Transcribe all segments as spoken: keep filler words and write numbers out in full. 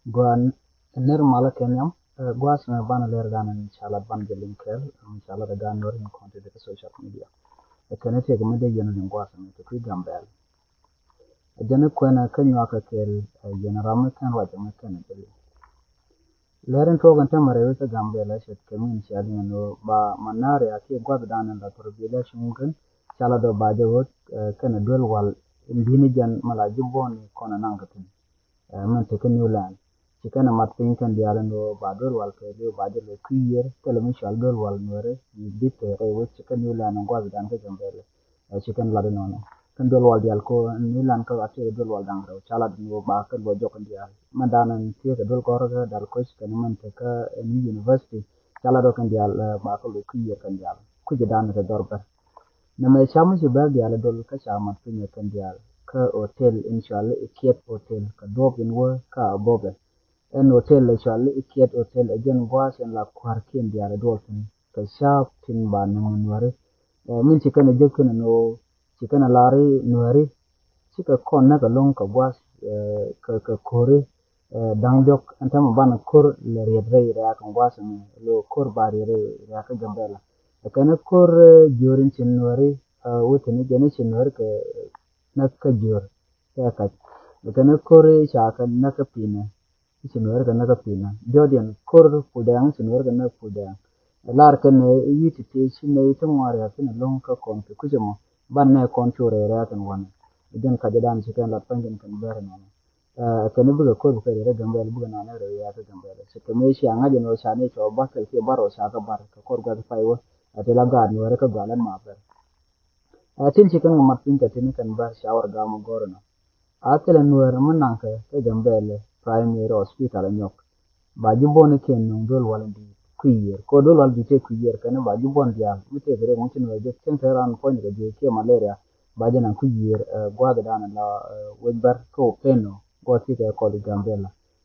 Gua ner malä kɛ nhiam, eh, gua̱a̱th mɛ banɛ lɛr gan in ca lat ban jɛ liŋ kɛɛl, in ca lat gan nor in kɔn ti dek social media. Ɛ kɛn ti kɛ mi dee yɛn liŋ gua̱a̱th mɛ ti kui̱ Gambɛl. Ɛ jɛn kuɛn kä nyuak kɛ kɛɛl, eh, yɛn ram mi kɛn ruac mɛ kɛn jɛ liŋ. Lɛr in tuɔk in tämɛ rɛw kä Gambɛl ɛ cɛ kɛ min cia liŋ ni ba ma nar ya ki gua̱a̱th dan in la thor bi lɛ cuŋ kɛn ca lat dɔ ba jɛ wä, eh, kɛn duel wal in dini jɛn ma la ji̱ buɔn kɔn naŋ kɛ thin. Eh, min te kä Newland. Ci kɛn mat piny kɛn diaal ni ba duel wal kɛ liw ba jɛ lɛ kui̱ yiër kɛ lɛ mi cual duel wal Nuɛri, bi te rɛy wec ci kä Newland in gua̱th dan kä Gambɛl. Eh, ci kɛn lat inɔnɔ. Kɛn duel wal diaal ko Newland kä a tëë duel wal daŋ rɛw ca lat ni ba kɛ luɔ jɔk kɛn diaal. Min dan in tiee kɛ duel gɔr kɛ dal koc kɛn min te kä, eh, ni university ca lat dɔ kɛn diaal, eh, ba kɛ luɔ kui̱ yiër kɛn diaal. Kui̱ dan kɛ dhɔr bɛr. Nɛmɛ ca mi ci bɛr diaal dol kä ca mat piny kɛn diaal kä hotel in cuali i kiɛt hotel kɛ duɔp in wä kä a bopɛ. Ɛn hotel i cuali i kiɛt hotel ɛ jɛn gua̱a̱th in la kua̱r kiɛn diaal duɔl thin kɛ ca tin ba nɛmɛ Nuɛri. Eh, min ci kɛn jek thin ni wä ci kɛn lar i Nuɛri. Cikɛ kɔn näk ɛlɔ̱ŋ kɛ gua̱a̱th, eh, kɛ, kɛ ko̱ri, eh, da̱ŋ diɔ̱k ɛn täämɛ banɛ ko̱r lɛ riet rɛy rɛ̈ɛ̈k in gua̱a̱th ɛmɛ lo ko̱r ba riet rɛy rɛ̈ɛ̈k kä Gambɛl. Ɛ kɛn ko̱r, eh, jiöör in ci Nuɛri, eh, wä thi̱n jɛn in ci Nuɛri kɛ näk kä jiöör kɛ kac. Ɛ kɛn ko̱r ca kɛ näk kä pi̱nɛ. Ci Nuɛri kɛ näk kä pi̱nä. Diɔ̱diɛn ko̱r Puldɛŋ ci Nuɛri kɛ näk Puldɛŋ. Lar kɛ nɛ wi̱i̱ ti tëë ci nɛ ti ŋuan ria̱k thi̱n ɛlɔ̱ŋ kä kɔn kɛ kui̱c ɛmɔ. Ban nɛ kɔn cu rɛy rɛ̈ɛ̈k ɛn wanɛ. Jɛn kacä dan ci kɛn lat pa̱ny kɛn kɛn bɛr ɛnɔnɔ. Eh, kɛn bikɛ ko̱r bikɛ riɛt ɛ Gambɛl bikɛ nanɛ rɛy rɛ̈ɛ̈k ɛ Gambɛl. Ci kɛ mëë cia ŋa̱c ɛn ɣöö ca ni cɔ bar kɛ kiɛ bar ɣöö ca kɛ bar kɛ kɔr gua̱th pay wä. Ɛ ti la gaat Nuɛri kä gɔal ɛn ma bɛr. Ɛ tin ci kɛn kɛ mat piny kɛ tin kɛn bɛr ca wär gam ɛ gɔr ɛnɔ. A thilɛ Nuɛr mi naŋkɛ kä Gambɛl Primary Hospital a nyɔk. Ba ji̱ buɔ̱n ikiɛn nuŋ duel wal in di̱i̱t kui̱ yiër. Ko duel wal di̱i̱t tëë kui̱ yiër kɛn ba ji̱ buɔ̱n diaal mi tëë kɛ riɛk ŋuŋ ci Nuɛr jek cieŋ te ran puɔ̱nydɛ kɛ jiɛ kiɛ malaria. Ba jɛ naŋ kui̱ yiër, eh, gua̱a̱th dan la, eh, wec bär kä Openo guɔ ti kɛ kɔl i Gambɛl.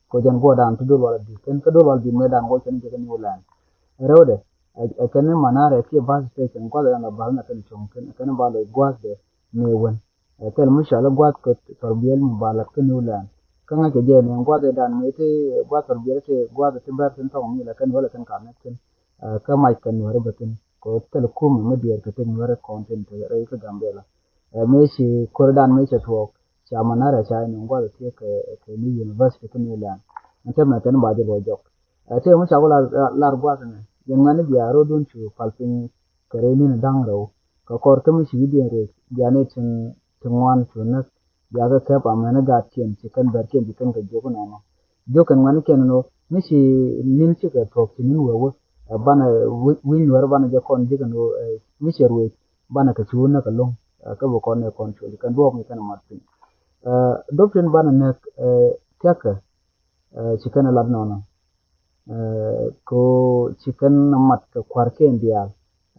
Ko jɛn guɔ dan ti duel wal di̱i̱t kɛn kä duel wal di̱i̱t mëë dan guɔ cɛn jɛ kä Newland. Rɛwdɛ, eh, eh, kɛn malaria kiɛ bus station gua̱a̱th dan la bus na kɛn cuɔ̱ŋ kɛn, kɛn ba lɔ gua̱a̱th dɛ mëë wän. Ɛ thil mi cɔal i̱ gua̱th kä thɔrbiɛl mi ba la̱t kä Newland. Kä ŋa̱ckɛ jɛ ni ɛn gua̱th ɛ dan mi ti gua̱th thɔrbiɛl ti gua̱th ti bɛr tin thɔk mi la kɛn wälɛ kɛn ka mɛt kɛn. Ɛ kä mac kɛn Nuɛri bä thin kɛ thil kum mi diɛɛr kɛ tin Nuɛri kɔn tin te rɛy kä Gambɛla. Ɛ mi ci ko̱ri dan mi cɛ tuɔɔk ca manarɛ ca ni ɛn gua̱th ti kɛ, kɛ ni university kä Newland. Ɛn te mɛ kɛn ba jɛ bä jɔk. Ɛ ti mi ca ku lar, lar gua̱th ni yɛn ŋuɛni bia rot dun cu pal piny kɛ rɛy ni̱n da̱ŋ rɛw. Kɛ kɔr kä mi ci wi̱diɛn ruëëc bia ni tin ti ŋuan cu näk bia kɛ kɛp amɛn i̱ gaatkiɛn ci kɛn bɛrkiɛn ci kɛn kɛ jiök inɔnɔ. Jiök kɛn ŋuɛnikiɛn inɔ mi ci ni̱n cikɛ thuɔ̱k ci ni̱n wee wee, ɛ, banɛ wi̱ny Nuɛr banɛ jɛ kɔn jiök inɔ, ɛ, mi cɛ ruëëc banɛ kɛ ci wä näk ɛlɔ̱ŋ, ɛ, kä bi kɔn nɛ kɔn cuɔl kɛn duɔɔk mi kɛn mat piny. Ɛ, duɔ̱p tin banɛ näk, ɛ, thia̱kɛ, ɛ, ci kɛn lat nɔnɔ. Ɛ, ko ci kɛn mat kɛ kua̱rkiɛn diaal.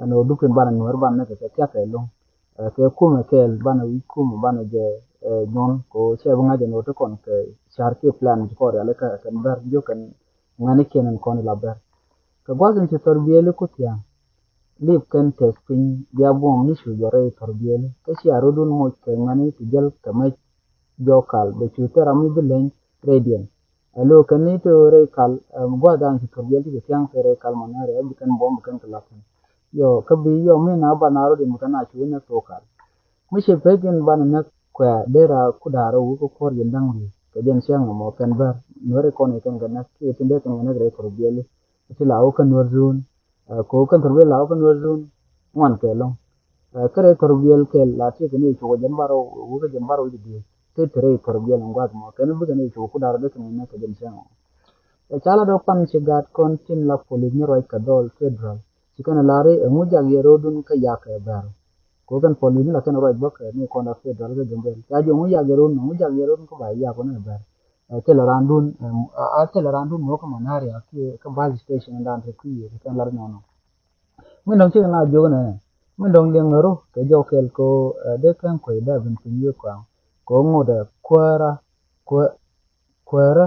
Ɛn ɣöö dukin banɛ Nuɛr banɛ kɛ kɛ thia̱kɛ lo̱ŋ. Ɛ, kɛ kumɛ kɛɛl banɛ wi̱c kumɛ banɛ jɛ, ɛ, nyuɔ̱n ko cɛ bi ŋa̱c ɛn ɣöö ti kɔn kɛ ca̱r kiɛ plan ci kɔn riali kɛ kɛn bär jiök kɛn ŋa̱nikiɛn ɛn kɔn ila bär. Kɛ gua̱th in ci thɔr biɛli ku thia̱a̱ŋ. Lip kɛn tɛth piny bia buɔ̱m ni cu jɔrɛ i thɔr biɛli kä cia rot wun moc kɛ ŋa̱ni ti jäl kɛ mec jɔk kal bɛ cu thil ram mi bi leny rɛydiɛn. Ɛ lo̱o̱ kɛn ni ti rɛy kal, ɛ, gua̱a̱th dan ci thurbiɛl ti kɛ thia̱ŋ kɛ rɛy kal mɔnɛ rɛy bi kɛn buɔ̱m bi kɛn kɛ la̱th thi̱n. Yɔ kä bi yɔ mi na ba na rot in bi kɛn a cu wä nɛk thok kal. Mi ci pek in banɛ nɛk kuɛ dee ra ku da̱a̱r rɛw wi̱c kä kuɔr ji̱n da̱ŋ bi kɛ jɛn ciaŋ ɛmɔ kɛn bär nuɛr ikɔn ikɛn kɛ nɛk kiɛ tin dee kɛn kɛ nɛk rɛy thurbiɛli. Ti la wä kä Nuer zone. Ɛ, ko kɛn thurbiɛl la wä kä Nuer zone ŋuan kɛ lɔŋ. Ɛ, kärɛ thurbiɛl kɛl la ti kɛ ni cukɛ jɛn bar wä kä jɛn bar wä jɛ diɛ ti ti rɛ thurbiɛl ŋuath mɔ kɛn bikɛ ni cukɛ ku dar dee kɛ ni nɛ kɛ jɛn cɛŋ. Ɛ, ca la dɔ pan ci gat kɔn tin la police ni ruac kɛ dɔl federal ci kɛn lar ɛ ŋu jak yɛ rodun kä yak kɛ bɛr. Ko kɛn police ni la kɛn ruac bä kɛ ni kɔn la federal kɛ jɛn bɛr ca jɛ ŋu yak yɛ rodun ŋu jak yɛ rodun kä ba yak kɔn ɛ bɛr. Ɛ, thilɛ randun, ɛ, a, a thilɛ randun ŋuɔk kä Manaria ki kä bus station dan te kui̱ kɛ kɛn lar nɔnɔ. Min dɔŋ cikɛ na jiök nɛ min dɔŋ liɛŋ ru kɛ jɔk kɛl ko, ɛ, dee kɛn kuec dee bin piny wi̱i̱ kɔaŋ ko ŋot ɛ kuäärä, kuäärä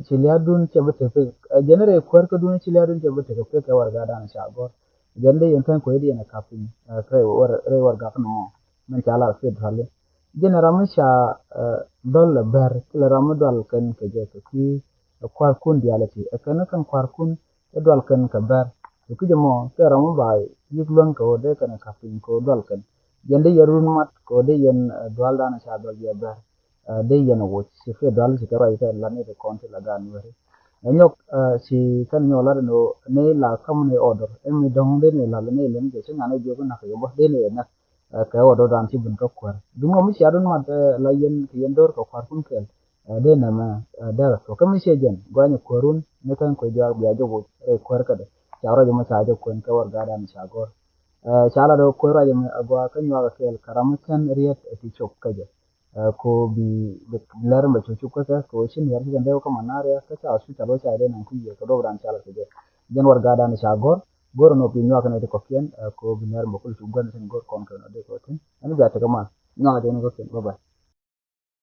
ci lia̱a̱dun cɛ bi te pek. Ɛ, jɛn rɛy kuäär kä dun ci lia̱a̱dun cɛ bi te kɛ pek kɛ warɛga dan ca gɔr. Jɛn dee yɛn kɛn kuec dee yɛn ɛ kap piny, ɛ, rɛy warɛga kä nɔmɔ min ca lar federal. Jɛn ɛ ram mi ca dhɔl ɛ bɛr ki lɛ ram mi dual kɛn kɛ jɛ kɛ kui̱ ɛ kua̱rkun diaal ɛ ti ɛ kɛn kɛn kua̱rkun ɛ dual kɛn kɛ bɛr. Kɛ kui̱ jɛ mɔ kɛ ram mi ba yik luäŋ kɛ ɣöö dee kɛn ɛ ka̱p piny kɛ ɣöö dual kɛn. Jɛn dee yɛn run mat kɛ ɣöö dee yɛn dual dan ɛ ca dual jɛ bɛr. Dee yɛn ɛ woc ci kɛ dual ci kɛ ruac kɛ lat ni kɛ kɔn ti la gaat nuɛri. Ɛ nyɔk ci kɛn nyɔk lat ni ɣöö ni la ka̱m ni order ɛn mi dɔ̱ŋ dee ni la ni lɛn jɛ ci ŋan ɛ jiök nak kɛ bä dee ni ɛ nak. Kɛ wä dɔ̱dan ci bin kä kuäär duŋ ɔ mi cia dun mat la yɛn kɛ yɛn do̱r kɛ kua̱rkun kɛl. Dee nɛmɛ dee rɔ tuɔk kä mi cie jɛn guanyɛ kuäärun ni kɛn kuec juak bia jɛ woc rɛy kuäär kädɛ. Ca rɔc ɛmɔ ca jɛ kuɛn kɛ wär gatdan ca gɔr. Ca la dee kuäär ruac ɛmɛ agua kä nyuak kɛl kɛ ram mi kɛn riet ti cop kä jɛ. Ko bi lɛr mɛ cop cop kä kɛ ko ci niɛr ci jɛn dee wä kä manaria kä ca hospital wä ca dee naŋ kui̱ yɛ kɛ dɔ̱dan ca la kɛ jɛ. Jɛn wär gatdan ca gɔr. Go̱r nɔ pi nyuak kɛn ɛ ti kɔkiɛn ko bi nɛr mɛ kul cu guɛn tin go̱r kɔn kɛn ɔ dee kɛ wä tin ɛn bia tekɛ mal. Nyuak jɛ ni kɔkiɛn bye bye.